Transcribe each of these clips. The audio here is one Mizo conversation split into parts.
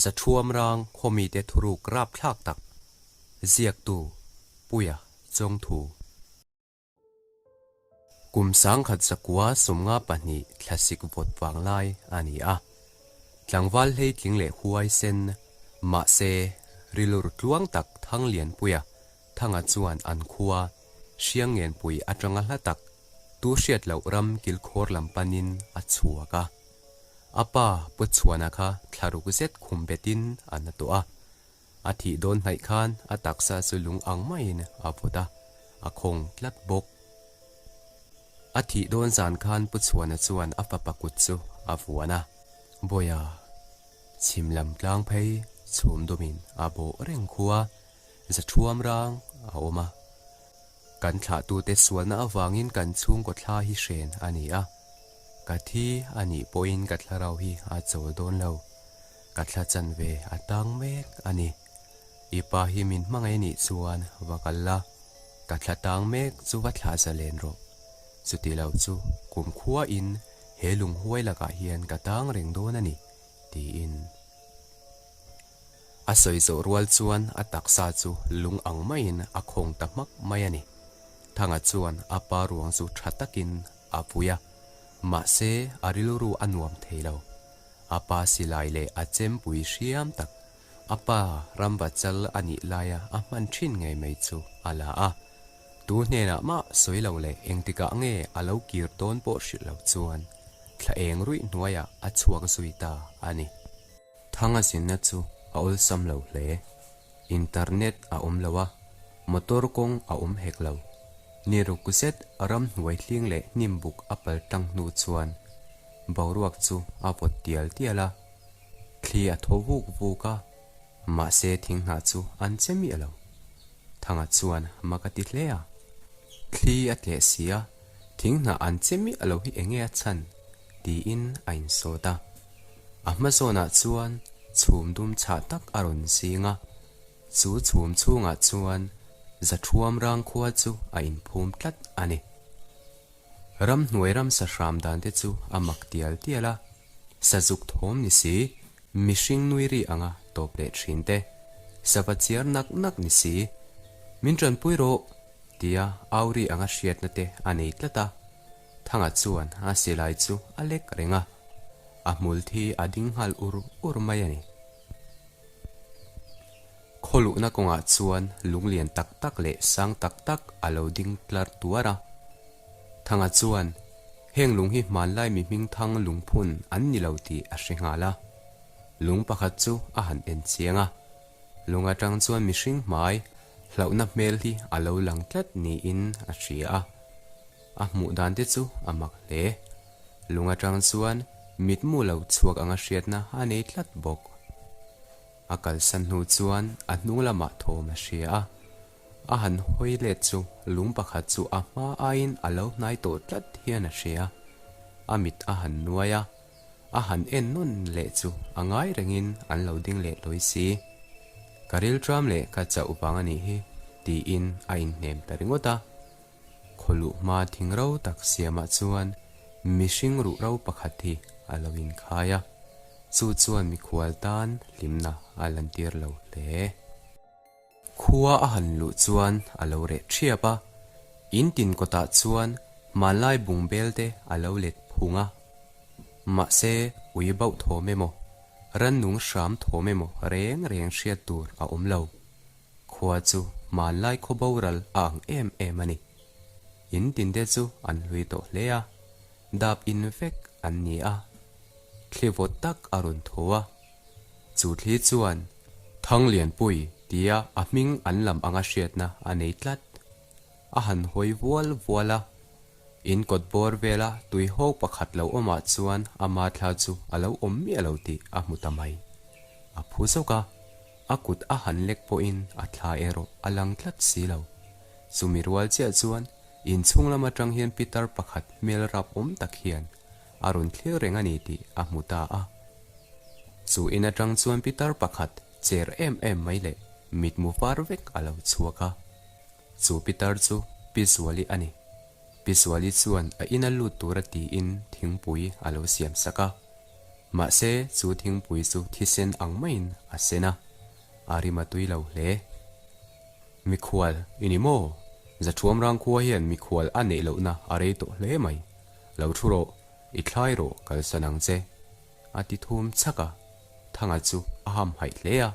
Zathuam rang khawmite thuruk rapthlak tak ziaktu Puia Chawngthu. Kum 1992 thlasik vawt vang lai a ni a. Tlangval hleitling leh huaisen, mahse rilru tluang tak Thanglianpuia Thanga chuan an khua Hriangngenpui atanga hla tak tu hriat loh ram kilkhawr lam panin a chhuak a. A pa Pu Chhuana kha thlaruk zet khum betin a na tawh a. A thih dawn hnaih khan a taksa chu lung ang maiin a vawt a, a khawng tlat bawk. A thih dawn zan khan Pu Chhuana chuan a fapa kut chu a vuan a, Bawiha, chhim lam tlang phei chhum dumin a bawh reng khua, zathuam rang a awm a. Kan thlahtute sualna avangin kan chhungkaw thla hi hren a ni a, ka thi a nih pawhin ka thlarau hi a chawl dawn lo. Ka thla chanve a tang mek a ni. I pa hi min hmangaih nih chuan va kal la, ka thla tang mek chu va thlah zalen rawh. Chuti lo chu kum khuain he lunghuai lakah hian ka tang reng dawn a ni, tiin. A sawi zawh rual chuan a taksa chu lung ang maiin a khawng ta hmak mai a ni. Thanga chuan a pa ruang chu tha takin a vui a, mahse a rilru a nuam thei lo. A pa silai leh a chempui hriam tak, a pa ramva chal a nih laia a hman thin ngei mai chu a la a. Tu hnenah mah sawi lo leh engtikah nge a lo kir dawn pawh hrilh lo chuan thla eng ruih hnuaiah a chhuak zui ta a ni. Thanga zinna chu a awlsam lo hle. Internet a awm lo a, motor kawng a awm hek lo. Ni ruk zet ramhnuai hling leh hnim buk a pal tlang hnu chuan boruak chu a vawt tial tial a, thli a thaw vuk vuk a, mahse thinghnah chu an che miah lo. Thanga chuan mak a ti hle a. Thli a tleh si a, thinghnah an che miah lo hi enge a chhan? tiin a insawt a. A hma zawnah chuan chhum dum chhah tak a rawn zing a, chu chhum chhungah chuan Zathuam rang khua chu a inphum tlat a ni. Ramhnuai ramsa hram dan te chu a mak tial tial a, sazuk thawm ni si, mihring nui ri anga tawp leh thin te, sava chiar nak nak ni si, min tanpui rawh tia au ri anga hriatna te a nei tlat a. Thanga chuan a silai chu a lek reng a, a hmul thi a ding nghal ur ur mai a ni. Khawluhna kawngah chuan lunglian tak tak leh sang tak tak a lo ding tlar tuar a. Thanga chuan heng lung hi hmanlai mi hmingthang lungphun an ni lo tih a hre nghal a. Lung pakhat chu a han en chiang a, lung atang chuan mihring hmai hlauhna hmel hi a lo lang tlat niin a hria a. A hmuh dan te chu a mak hle. Lung atang chuan mitmu lo chhuak anga hriatna a nei tlat bawk. A kalsan hnu chuan a hnung lamah thawm a hria a. A han hawi let chu lung pakhat chu a hma aiin a lo hnai tawh tlat hian a hria. A mit a han nuai a, a han en nawn leh chu a ngai rengin an lo ding leh lawi si. Ka rilṭam leh ka chauh vang a nih hi tiin a inhnem ta ringawt a. Khawluh hma thing ro tak siamah chuan mihring ruh ro pakhat hi a lo inkhai a, chu chuan mikhual tan hlimna a lantir lo hle. Khua a han luh chuan a lo reh ṭhiap a, in tin kawtah chuan hmanlai bungbel te a lo let phung a. Mahse, ui bauh thawm emaw, rannung hram thawm emaw reng reng hriat tur a awm lo. Khua chu hmanlai khaw boral a ang em em a ni. In tinte chu an hlui tawh hle a, dap in vek an ni a. Thli vawt tak a rawn tho a, chu thli chuan Thanglianpui tia a hming an lam anga hriatna a nei tlat. A han hawi vual vual a, in kawt bawr vela tuihawk pakhat lo awmah chuan ama thla chu a lo awm miah lo tih a hmu ta mai. A phu zawk a. A kut a han lek pawhin a thla erawh a lang tlat si lo. Chumi rual chiah chuan inchhung lam atang hian pitar pakhat hmel rap awm tak hian a rawn thlir reng a ni tih a hmu ta a. Chu in atang chuan pitar pakhat cher em em mai leh mitmu var vek a lo chhuak a. Chu pitar chu Pi Zuali a ni. Pi Zuali chuan a ina lut tura tiin thingpui a lo siam sak a. Mahse, chu thingpui chu thisen ang maiin a sen a, a rim a tui lo hle. Mikhual i ni maw? Zathuam Rangkhua hian mikhual a neih lohna a rei tawh hle mai. Lo thu rawh, i thlai rawh kalsan ang che. A ti thum chhak a, Thanga chu a hamhaih hle a.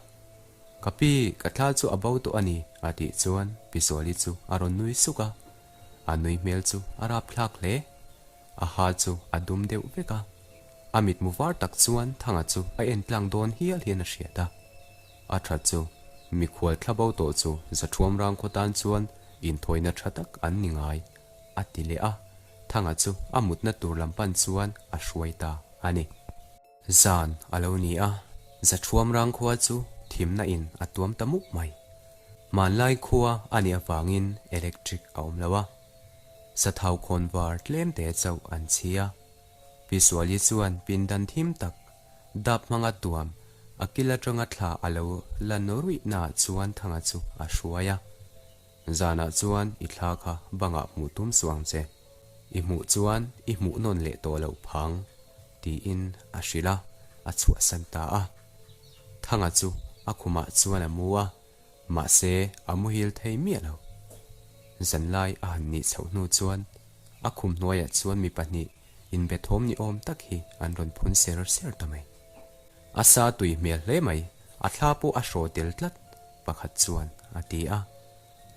Ka pi, ka thla chu a bo tawh a ni, a tih chuan Pi Zuali chu a rawn nui suk a. A nui hmel chu a rapthlak hle. A ha chu a dum deuh vek a. A mitmu var tak chuan Thanga chu a en tlang dawn hial hian a hriat a. A that chu, mikhual thla bo tawh chu Zathuam rang khaw tan chuan inthawina tha tak an ni ngai, a ti leh a. Thanga chu a mutna tur lam pan chuan a hruai ta a ni. Zan a lo ni a, Zathuam rang khua chu thimna in a tuam ta mup mai. Hmanlai khua a nih avangin electric a awm lo a, sathau khawn var tlem te chauh an chhi a. Pi Suali chuan pindan thim tak dap hmanga tuam a kil atanga thla a lo la nawruih naah chuan Thanga chu a hruai a. Zanah chuan i thla kha bangah hmuh tum suh ang che. I hmuh chuan i hmuh nawn leh tawh loh phang, tiin a hrilh a, a chhuahsan ta a. Thanga chu a khumah chuan a mu a, mahse a muhil thei miah lo. Zanlai a han nih chhoh hnu chuan a khum hnuaiah chuan mi pahnih inbe thawm ni awm tak hi an rawn phun ser ser ta mai. A sa tui hmel hle mai, a thla pawh a hraw tel tlat, pakhat chuan a ti a.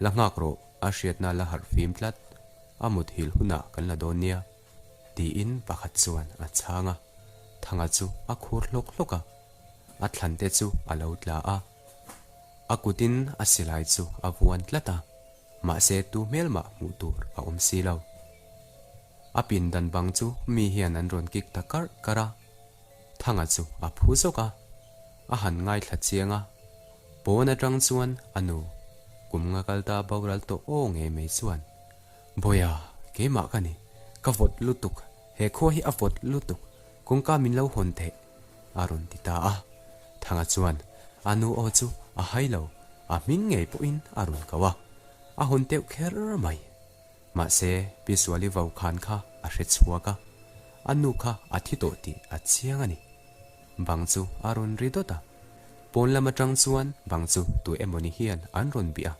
La nghak rawh, a hriatna la harh fim tlat, a muthilh hunah kan la dawn nia, tiin pakhat chuan a chhang a. Thanga chu a khur hlawk hlawk a, a thlan te chu a lo tla a. A kutin a silai chu a vuan tlat a, mahse tu hmel mah hmuh tur a awm si lo. A pindan bang chu mi hian an rawn kik ta karh karh a. Thanga chu a phu zawk a, a han ngaithla chiang a, pawn atang chuan a nu, kum nga kal ta boral tawh aw ngei mai chuan, Bawiha, keimah ka ni, ka vawt lutuk, he khua hi a vawt lutuk, kawngka min lo hawn theih, a rawn ti ta a. Thanga chuan a nu aw chu a hai lo, a hming ngei pawhin a rawn ko a, a hawn teuh kher mai. Mahse, Pi Suali vau khan kha a hre chhuak a, a nu kha a thi tawh tih a chiang a ni. Bang chu a rawn ri dawt a, pawn lam atang chuan bang chu tu emawni hian an rawn bih a,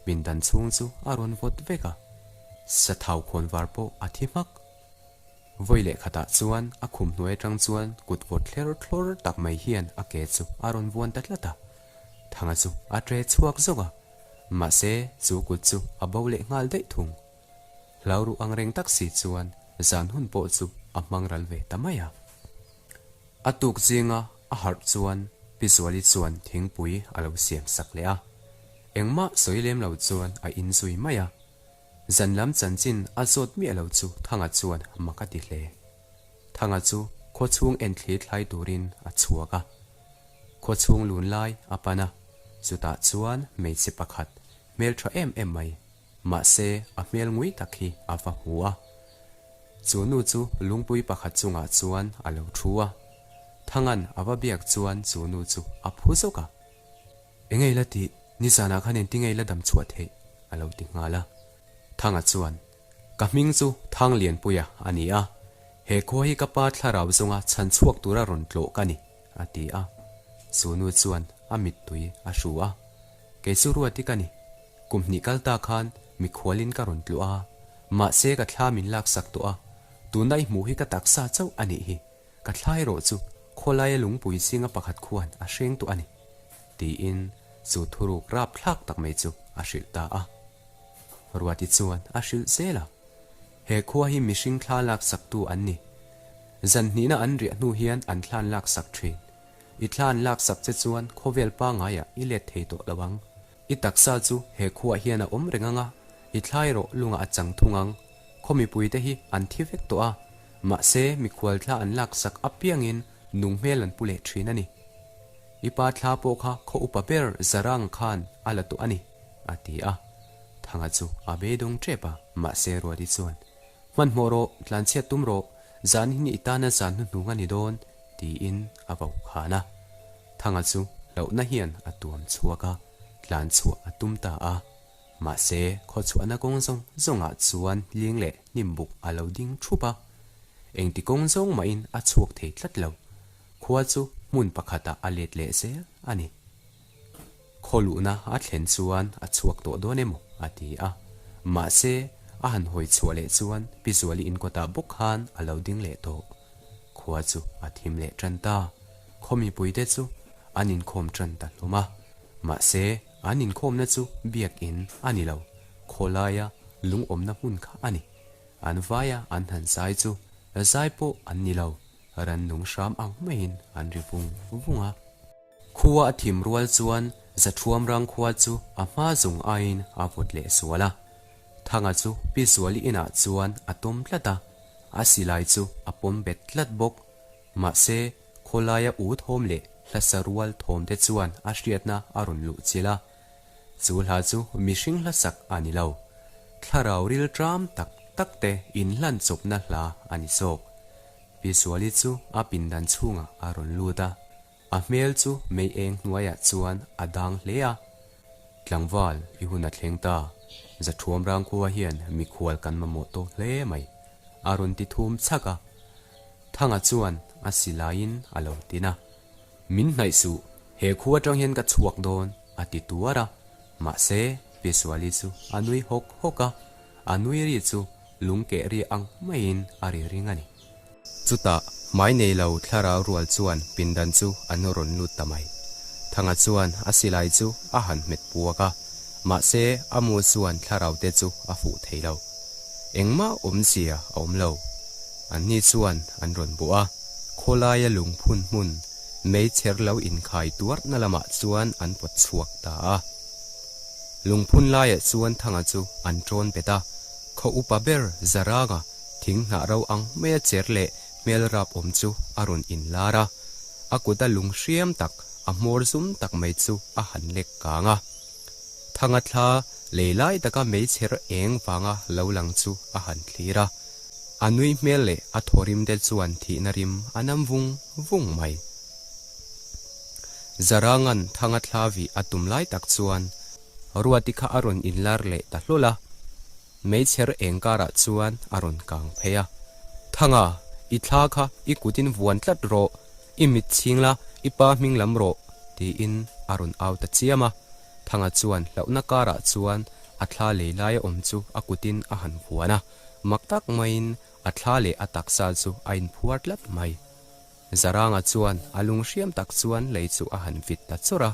pindan chhung chu a rawn vawt vek a, sathau khawnvar pawh a thi hmak. Vawi leh khatah chuan a khum hnuai atang chuan kut vawt thler thlawr tak mai hian a ke chu a rawn vuan ta tlat a, Thanga chu a tre chhuak zawk a. Mahse, chu kut chu a bo leh nghal daih thung. Hlau ruh ang reng tak si chuan zan hun pawh chu a hmang ral ve ta mai a. A tuk zinga a harh chuan Pi Zuali chuan thingpui a lo siam sak leh a. Engmah sawi lem lo chuan a inzui mai a. Zan lam chanchin a zawt miah lo chu Thanga chuan mak a ti hle. Thanga chu khawchhung enthli thlai turin a chhuak a. Khawchhung lun lai a pan a, chutah chuan hmeichhe pakhat hmel tha em em mai, mahse a hmel ngui tak hi a va hmu a. Chu nu chu lungpui pakhat chungah chuan a lo thu a, Thangan a va biak chuan chu nu chu a phu zawk a. Engei la tih, nizanah khan engtingei la dam chhuah theih? a lo ti nghal a. Thanga chuan, Ka hming chu Thanglianpuia a ni a, he khua hi ka pa thlarau zawnga chhan chhuak tura rawn tlawh ka ni, a ti a. Chu nu chuan a mittui a hru a, Kei chu Ruati ka ni, kum hnih kal ta khan mikhualin ka rawn tluh a, mahse ka thla min laksak tawh a, tuna i hmuh hi ka taksa chauh a nih hi, ka thla erawh chu khawlaia lungpui zinga pakhat khuan a hreng tawh a ni, tiin chu thuruk rapthlak tak mai chu a hrilh ta a. Ruati chuan a hrilh zel a, He khua hi mihring thla laksaktu an ni. Zan hnihna an riah hnu hian an thlan laksak thin. I thlan laksak che chuan khawvel pangaiah i let thei tawh lo ang. I taksa chu he khuaah hian a awm reng ang a, i thla erawh lungah a chang thung ang. Khaw mipuite hi an thi vek tawh a, mahse mikhual thla an laksak apiangin nung hmel an pu leh thin a ni. I pa thla pawh kha khaw upa ber Zarang khan a la tawh a ni, a ti a. Thanga chu a beidawng tep a, mahse Ruati chuan, Hmanhmawh rawh, tlanchhiat tum rawh, zan hi i tana zan hnuhnung a ni dawn, tiin a vo khan a. Thanga chu hlauhna hian a tuam chhuak a, tlanchhuah a tum ta a. Mahse khawchhuahna kawng zawng zawngah chuan hling leh hnimbuk a lo ding thup a, engti kawng zawng mahin a chhuak thei tlat lo. Khua chu hmun pakhatah a let leh zel a ni. Khaw luhna a thlen chuan a chhuak tawh dawn emaw a ti a. Mahse, a han hawi chhuah leh chuan Pi Zuali inkawtah bawk khan a lo ding leh tawh. Khua chu a thim leh tan ta. Khaw mipuite chu an inkhawm tan ta hlawm a. Mahse, an inkhawmna chu biakin a ni lo, khawlaia lungawmna hmun kha a ni. An vaia an han zai chu zai pawh an ni lo, rannung hram ang maiin an ri vung vung a. Khua a thim rual chuan Zathuamrang khua chu a hma zung aiin a vawt leh sual a. Thanga chu Pi Zuali inah chuan a tawm tlat a, a silai chu a pawm bet tlat bawk. Mahse, khawlaia u thawm leh hlasa rual thawm te chuan a hriatna a rawn luh chilh a. Chu hla chu mihring hlasak a ni lo. Thlarau ril ṭam tak tak te inhlan chawpna hla a ni zawk. Pi Zuali chu a pindan chhungah a rawn lut a. A hmel chu mei eng hnuaiah chuan a dang hle a. Tlangval, i hun a thleng ta. Zathuam Rangkhua hian mikhual kan mamawh tawh hle mai, a rawn ti thum chhak a. Thanga chuan a silaiin a lo tin a. Min hnaih suh, he khu atang hian ka chhuak dawn, a ti tuar a. Mahse, Pi Suali chu a nui hawk hawk a, a nui ri chu lung keh ri ang maiin a ri ring a ni. Chutah, hmai nei lo thlarau rual chuan pindan chu an rawn lut ta mai. Thanga chuan a silai chu a han hmet puak a, mahse a mu chuan thlarau te chu a fuh thei lo. Engmah awmzia a awm lo. Anni chuan an rawn bawh a, khawlaia lungphun hmun meichher lo inkhai tuarna lamah chuan an pawt chhuak ta a. Lungphun laiah chuan Thanga chu an ṭawn bet a, khaw upa ber Zaranga thing hnah ro ang maia cher leh hmel rap awm chu a rawn inlar a, a kuta lung hriam tak, a hmawr zum tak mai chu a han lek kang a. Thanga thla lei lai taka meichher eng vanga lo lang chu a han thlir a. A nui hmel leh a thaw rim te chuan thihna rim a nam vung vung mai. Zarangan Thanga thla vih a tum lai tak chuan Ruati kha a rawn inlar leh ta hlawl a. Meichher eng karah chuan a rawn kang phei a. Thanga, i thla kha i kutin vuan tlat rawh, i mit chhing la, i pa hming lam rawh, tiin a rawn au ta chiam a. Thanga chuan hlauhna karah chuan a thla lei laia awm chu a kutin a han vuan a, mak tak maiin a thla leh a taksa chu a inphuar tlat mai. Zaranga chuan a lung hriam tak chuan lei chu a han vit ta chawrh a,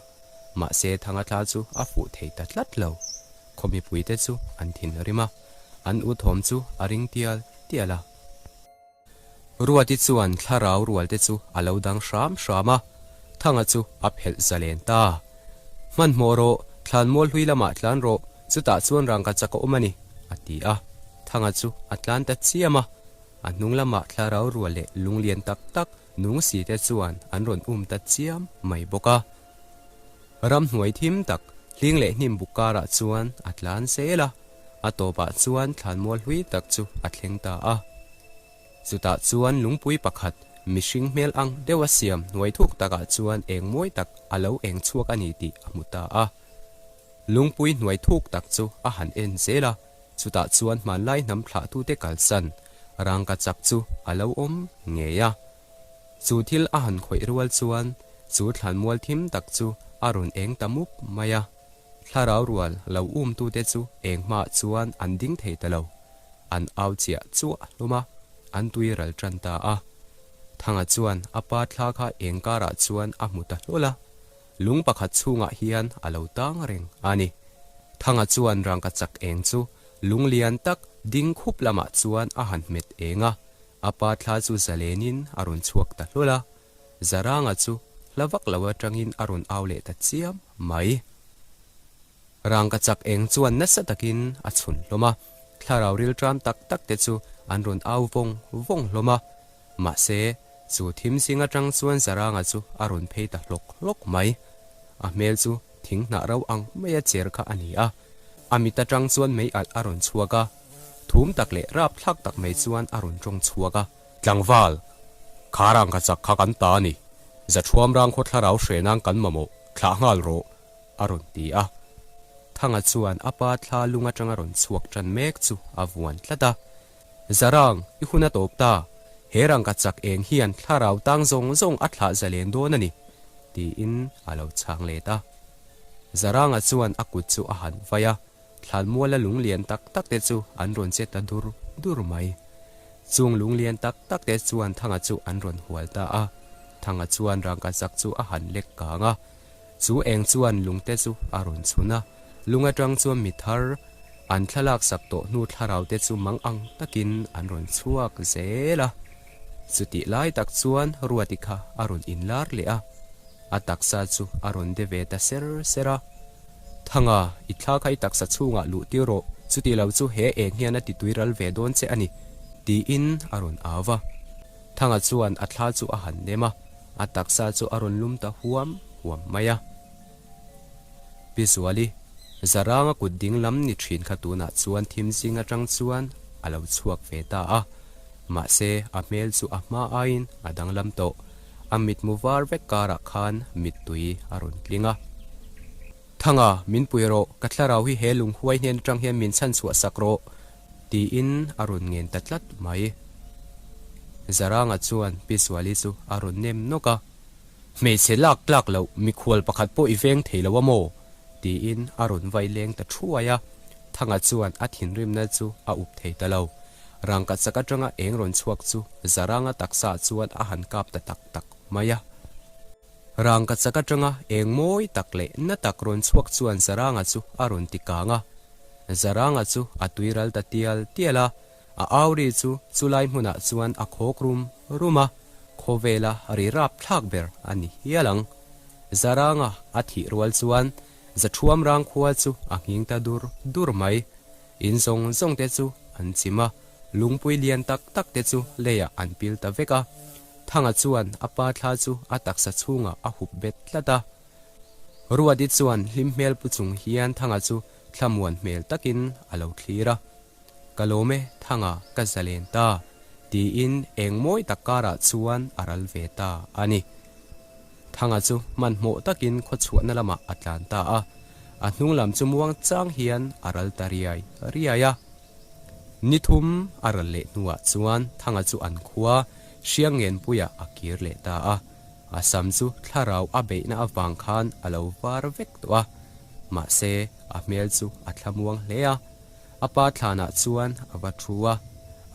mahse Thanga thla chu a fuh thei ta tlat lo. Khaw mipuite chu an thinrim a, an u thawm chu a ring tial tial a. Ruati chuan thlarau rualte chu a lo dang hram hram a, Thanga chu a phelh zalen ta. Hmanhmawh rawh, thlanmual hlui lamah tlan rawh, chutah chuan rangka chak a awm a ni, a ti a. Thanga chu a tlan ta chiam a, a hnung lamah thlarau rual leh lunglian tak tak nung si te chuan an rawn um ta chiam mai bawk a. Ramhnuai thim tak, hling leh hnim buk karah chuan a tlan zel a, a tawpah chuan thlanmual hlui tak chu a thleng ta a. Chutah chuan lungpui pakhat, mihring hmel ang deuha siam hnuai thuk takah chuan eng mawi tak a lo eng chhuak a ni tih a hmu ta a. Lungpui hnuai thuk tak chu a han en zel a, chutah chuan hmanlai hnam thlahtute kalsan rangkachak chu a lo awm ngei a. Chu thil a han khawih rual chuan chu thlanmual thim tak chu a rawn eng ta mup mai a. Thlarau rual lo umtute chu eng hmaah chuan an ding thei ta lo. An au chiah chuah hlawm a, an tui ral tan ta a. Thanga chuan a pa thla kha eng karah chuan a hmu ta hlawl a. Lung pakhat chhungah hian a lo tang reng a ni. Thanga chuan rangkachak eng chu lung lian tak ding khup lamah chuan a han hmet eng a. A pa thla chu zalenin a rawn chhuak ta hlawl a, Zaranga chu hla vak lo atangin a rawn au leh ta chiam mai. Rangkachak eng chuan nasa takin a chhun hlawm a, thlarau rilṭam tak tak te chu an rawn au vawng vawng hlawm a. Mahse, chu thim zing atang chuan Zaranga chu a rawn phei ta hlawk hlawk mai. A hmel chu thing hnah ro ang maia cher kha a ni a, a mit atang chuan mei alh a rawn chhuak a. Thum tak leh rap thlak tak mai chuan a rawn tawng chhuak a. Tlangval, kha rangkachak kha kan ta a ni. Zathuam rang khaw thlarau hre nan kan mamawh, thlah nghal rawh, a rawn ti a. Thanga chuan a pa thla lung atanga rawn chhuak tan mek chu a vuan tlat a. Zarang, i hun a tawp ta. He rangkachak eng hian thlarau tang zawng zawng a thlah zalen dawn a ni, tiin a lo chhang let a. Zaranga chuan a kut chu a han vai a, thlanmuala lunglian tak tak te chu an rawn che ta dur dur mai. Chung lunglian tak tak te chuan Thanga chu an rawn hual ta a. Thanga chuan rangkachak chu a han lek kang a. Chu eng chuan lungte chu a rawn chhun a, lung atang chuan mi thar an thlalak sak tawh hnu thlarau te chu mang ang takin an rawn chhuak zel a. Chutih lai tak chuan Ruati kha a rawn inlar leh a, a taksa chu a rawn de ve ta ser ser a. Thanga, i thla kha i taksa chhungah luh tir rawh, chuti lo chu he eng hian a ti tui ral ve dawn che a ni, tiin a rawn au va. Thanga chuan a thla chu a han nem a, a taksa chu a rawn lum ta huam huam mai a. Pi Zuali, Zaranga kut ding lam ni thin kha tunah chuan thim zing atang chuan a lo chhuak ve ta a, mahse a hmel chu a hma aiin a danglam tawh. A mitmu var vek karah khan mittui a rawn tling a. Thanga, min pui rawh, ka thlarau hi he lunghuai hnen atang hian min chhanchhuah sak rawh, tiin a rawn ngen ta tlat mai. Zaranga chuan Pi Zuali chu a rawn nem nawk a, Hmeichhe lak tlak loh mikhual pakhat pawh i veng thei lo a maw? tiin a rawn vai leng ta thuai a. Thanga chuan a thinrimna chu a up thei ta lo. Rangkachak atanga eng rawn chhuak chu Zaranga taksa chuan a han kap ta tak tak mai a. Rangkachak atanga eng mawi tak leh na tak rawn chhuak chuan Zaranga chu a rawn ti kang a. Zaranga chu a tui ral ta tial tial a, a au ri chu chulai hmunah chuan a khawk rum rum a, khawvela ri rap thlak ber a ni hial ang. Zaranga a thih rual chuan Zathuam rang khua chu a nghing ta dur dur mai. In zawng zawng te chu an chim a, lungpui lian tak tak te chu leiah an pil ta vek a. Thanga chuan a pa thla chu a taksa chhungah a hup bet tlat a. Ruati chuan hlim hmel pu chung hian Thanga chu thlamuan hmel takin a lo thlir a. Ka lawm e, Thanga, ka zalen ta, tiin eng mawi tak karah chuan a ral ve ta a ni. Thanga chu hmanhmawh takin khawchhuahna lamah a tlan ta a, a hnung lam chu muang chang hian a ral ta riai riai a. Ni thum a ral leh hnuah chuan Thanga chu an khua Hriangngenpuiah a kir leh ta a, a sam chu thlarau a beihna avang khan a lo var vek tawh a, mahse a hmel chu a thlamuang hle a. A pa thlanah chuan a va thu a,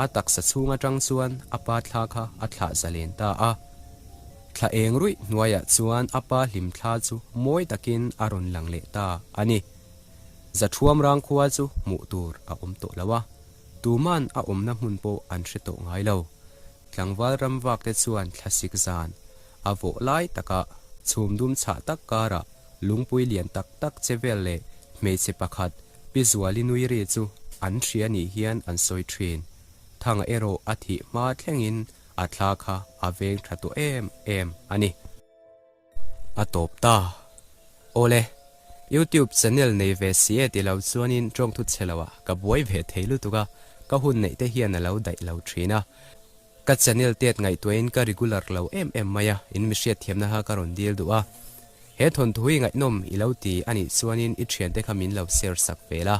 a taksa chhung atang chuan a pa thla kha a thlah zalen ta a. Thla eng ruih hnuaiah chuan a pa hlim thla chu mawi takin a rawn lang leh ta a ni. Zathuam rang khua chu hmuh tur a awm tawh lo a, tuman a awmna hmun pawh an hre tawh ngai lo. Tlangval ram vak te chuan thlasik zan a vawh lai takah chhum dum chhah tak karah lungpui lian tak tak che vel leh hmeichhe pakhat Pi Zuali nui ri chu an hria nih hian an sawi thin. Thanga erawh a thih hma thlengin a thla kha a veng tha tawh em em a ni. A tawp ta. Awle, YouTube channel nei ve si e ti lo chuanin tawngthu chhe lo ah ka buai ve thei lutuk a, ka hun neih te hian a lo daih lo thin a. Ka channel tet ngaihtuahin ka regular lo em em mai a, in mi hriatthiamna kha ka rawn dil duh a. He thawnthu hi ngaihnawm i lo ti a nih chuanin i thiante kha min lo share sak ve la.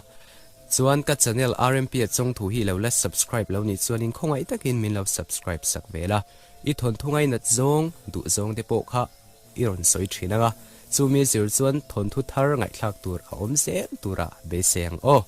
Chuan ka channel RMP a chawngthu hi i lo la subscribe lo nih chuanin khawngaih takin min lo subscribe sak ve la. I thawnthu ngainat zawng, duh zawng te pawh kha i rawn sawi thin ang a, chumi zir chuan thawnthu thar ngaihthlak tur a awm zel tura beisei ang aw.